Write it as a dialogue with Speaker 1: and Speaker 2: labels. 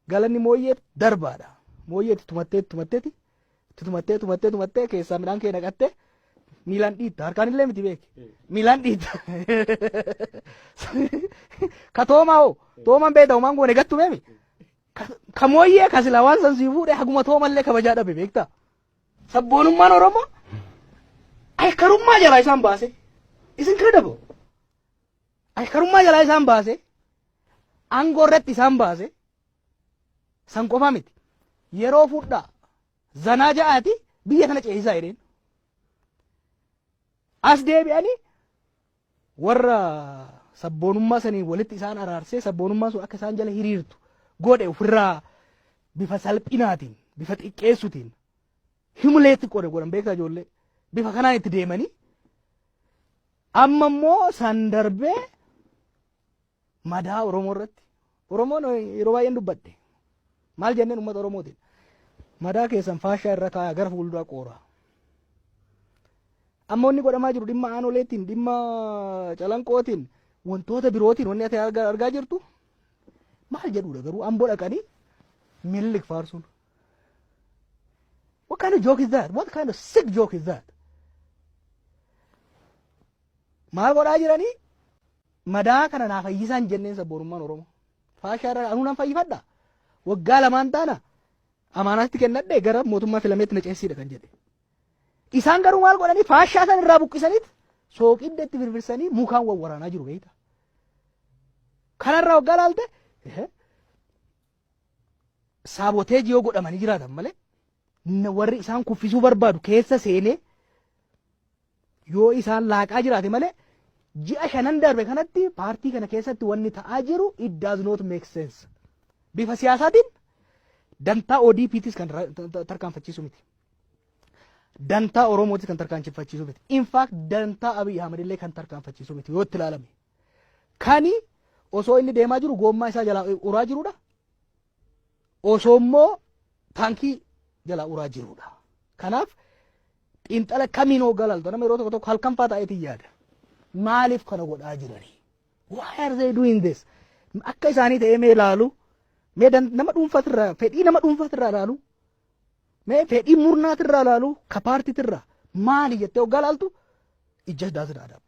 Speaker 1: Galanni mooyyee darbaadha. Mooyyee itti tumattee tumatteeti itti tumattee tumattee tumattee keessaa midhaan kee naqattee miilaan dhiitta. Harkaan illee miti beeki. Miilaan dhiitta. Ka toomaa hoo toomaan beekta homaan goone gattu meemi. Ka mooyyee ka silaa waan san sii fuudhe haguma toomallee kabajaa dhabe beektaa. Sabboonummaan Oromoo aykarummaa jalaa isaan baase. Is incredible. Aykarummaa jalaa isaan baase. Aangoo irratti isaan baase. San qofa miti. Yeroo fudhaa zanaa ja'aati biyya kana ceesisaa jedheen. As deebi'anii warra sabboonummaa saniin walitti isaan araarsee sabboonummaan sun akka isaan jala hiriirtu godhe ofirraa bifa salphinaatiin bifa xiqqeessutiin himuleetti godhe godhan beektaa ijoollee bifa kanaan itti deemanii amma immoo san darbee madaa Oromoo irratti Oromoon yeroo baay'een dubbadhe maal jenneen uummata Oromootiin madaa keessan faashaa irra kaayaa gara fuulduraa qooraa. Amma wanni godhamaa jiru dhimma aanoleetiin dhimma calanqootiin wantoota birootiin wanni ati argaa jirtu maal jedhuudha garuu amboo dhaqanii Minilik faarsuun. What kind of joke is that? What kind of sick joke is that? Maal godhaa jiranii? Madaa kana naa fayyisaan jenneen sabboonummaan Oromoo. Faashaa irra anuu nan fayyifadha. Waggaa lamaan taana amaanaatti kennadhe gara mootummaa filameetti na ceesiidha kan jedhe. Isaan garuu maal godhanii faashaa san irraa buqqisaniit sooqidda itti firfirsanii mukaan wal waraanaa jiru beekta. Kanarraa waggaa laalte saaboteejii yoo godhamanii jiraatan malee warri isaan kuffisuu barbaadu keessa seenee yoo isaan laaqaa jiraate malee ji'a shanan darbe kanatti paartii kana keessatti wanni ta'aa jiru it does not make sense. Bifa siyaasaatiin dantaa ODP'tis kan tarkaanfachiisu miti. Dantaa Oromootis kan tarkaanfachiisu miti. In fact, dantaa Abiy Ahmed illee kan tarkaanfachiisu miti yoo itti ilaalame. Kani osoo inni deemaa jiru goommaa isaa jalaa uraa jirudha. Osoo immoo taankii jalaa uraa jirudha. Kanaaf xiinxala kamiin hoggaa laaltu nama yeroo tokko tokko halkan faa ta'eetiin yaada. Maaliif kana godhaa jiranii? Why are they doing this? Akka isaanii ta'ee mee ilaalu, mee nama dhuunfaatirraa, fedhii nama dhuunfaatirraa ilaalu, mee fedhii murnaatirraa ilaalu, ka paartiitirraa maali jettee hoggaa laaltu, it just doesn't add up.